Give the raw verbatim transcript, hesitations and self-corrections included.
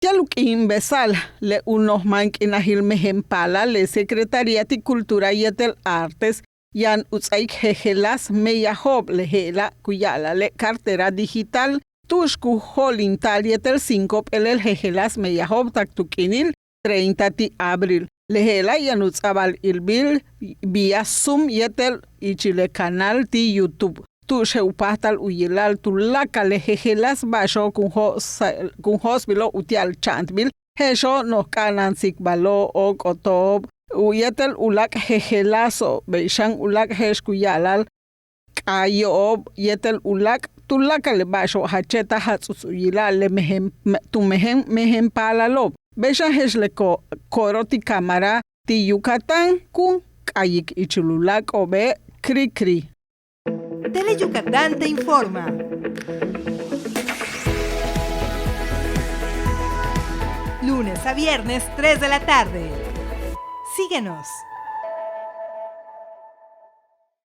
Ti'al u k'iimbesa'al le u noj máank'inajil mejen paalal le Secretaría ti' Cultura yéetel Artes yaan u ts'áaik jejeláas meyajo'ob, le je'ela' ku ya'ala'ale' cartera digital tu'ux ku jo'olinta'al yéetel cinco p'éelel jejeláas meyajo'ob tak tu k'iinil treinta ti' abril. Le je'ela' yaan u ts'a'abal ilbil vía Zoom yéetel ichil le canal ti' YouTube tu'ux je'el u páajtal u yila'al tuláakal le jejeláas ba'axo'ob kun jo'os, kun jo'osbilo'ob uti'al cha'antbil, je'exo' noj k'a'ana'an tsikbalo'ob, óok'oto'ob, u yéetel u láak' jejeláaso'ob, bey xan u láak' je'ex ku ya'ala'al k'aayo'ob yéetel u láak' tuláakal le ba'axo'ob jach che'taj jats'uts u yila'al le mejen, tu mejen, mejen paalalo'ob. Bey xan je'ex le ko, kooro' ti' Cámara ti' Yucatán ku k'ayik ichil u láak'o'obe'. Cri cri. Tele Yucatán te informa. Lunes a viernes, tres de la tarde. Síguenos.